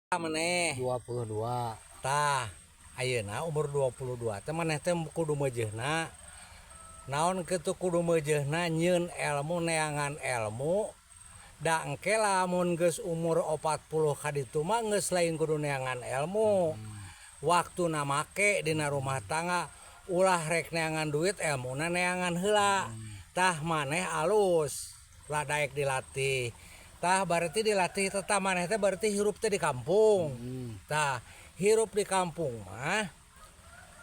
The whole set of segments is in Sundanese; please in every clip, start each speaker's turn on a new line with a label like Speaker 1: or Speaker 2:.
Speaker 1: Maneh?
Speaker 2: 22.
Speaker 1: Tah, ayeuna umur 22 teh maneh teh kudu meujeuhna naon kitu, kudu meujeuhna nyieun elmu, neangan elmu. Da engke lamun geus umur 40 ka ditu mah geus lain kudu neangan elmu, waktuna make dina rumah tangga. Ulah rek neangan duit, elmuna neangan heula. Tah, maneh alus lah daek dilatih. Tah, berarti dilatih tetap maneh teh berarti hirup teh di kampung. Tah, hirup di kampung mah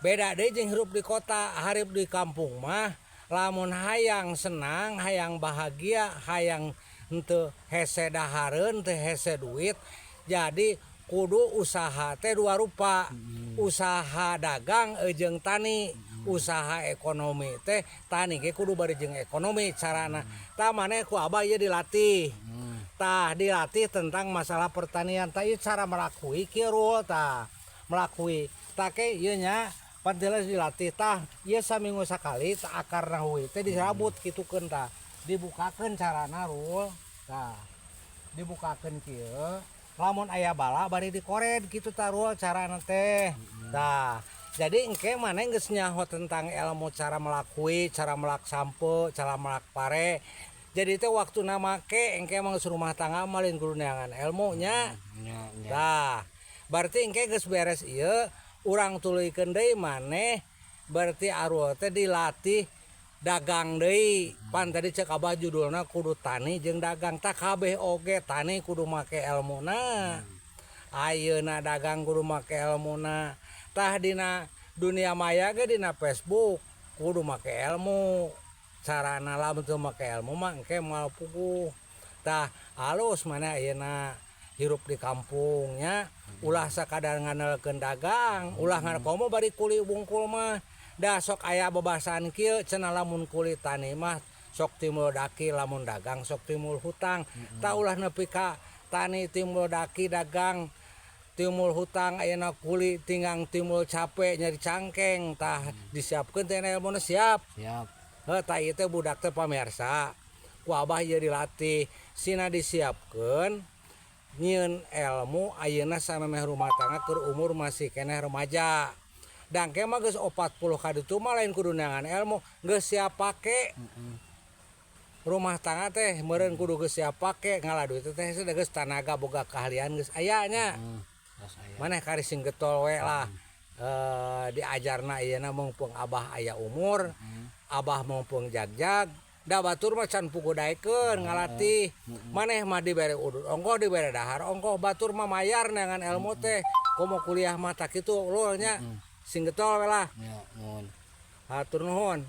Speaker 1: beda deui jeung hirup di kota. Hirup di kampung mah lamun hayang senang, hayang bahagia, hayang henteu hese dahareun, teu hese duit, jadi kudu usaha teh dua rupa, usaha dagang jeung tani. Usaha ekonomi teh tani ge kudu bari jeung ekonomi carana. Tah, maneh ku abah ieu dilatih. Tah, dilatih tentang masalah pertanian. Tah, ieu cara melakui kieu, Rul. Tah, melakui tah ke ieu nya pan dilatih. Tah, ieu saminggu sakali tah akarna hui teh disabut kitukeun. Tah, dibukakeun carana, Rul. Tah, dibukakeun kieu, lamun aya bala bari dikored kitu. Tah, Rul, carana teh. Tah, jadi engke maneh geus nyaho tentang ilmu cara melakui, cara melak sampeu, cara melak pare, jadi teh waktuna make engke mah geus rumah tangga mah lain kudu neangan ilmu nya.
Speaker 2: Nya nya.
Speaker 1: Tah, berarti engke geus beres ieu urang tuluykeun deui maneh, berarti Arul teh dilatih dagang deui. Pan tadi cek Abah judulna kudu tani jeung dagang. Tah, kabeh oge tani kudu make elmuna, ayeuna dagang kudu make elmuna. Tah, dina dunia maya ge, dina Facebook kudu make elmu carana. Lamun teu make elmu mah engke moal puguh. Tah, alus maneh ayeuna hirup di kampung nya, ulah sakadar ngandelkeun dagang, ulah ngan komo bari kuli wungkul mah. Da sok aya babasaan kieu cenah, lamun kuli tani mah sok timbul daki, lamun dagang sok timbul hutang. Tah, ulah nepi ka tani timbul daki, dagang timbul hutang, ayeuna kuli tinggang timbul capek, nyeri cangkeng. Tah, disiapkeun teh elmuna, siap?
Speaker 2: Siap.
Speaker 1: Heuh, tah, ieu teh budak teh, pamirsa, ku Abah ieu dilatih sina disiapkeun nyieun elmu ayeuna samemeh rumah tangga, keur umur masih keneh remaja. Da engke mah geus 40 ka ditu mah lain kudu neangan elmu, geus siap pake. Rumah tangga teh meureun kudu geus siap pake, ngala duit teh geus tanaga, boga keahlian, geus aya nya.
Speaker 2: Geus aya.
Speaker 1: Maneh kari sing getol we lah. Diajarna ayeuna mumpung Abah aya umur, Abah mumpung jagjag. Da batur mah can puguh daekeun ngalatih. Maneh mah dibere udud ongkoh, dibere dahar ongkoh, batur mah mayar neangan elmu teh. Komo kuliah mah. Tah, kitu, Lul, nya. Sing getol we lah.
Speaker 2: Ya, nuhun.
Speaker 1: Hatur nuhun.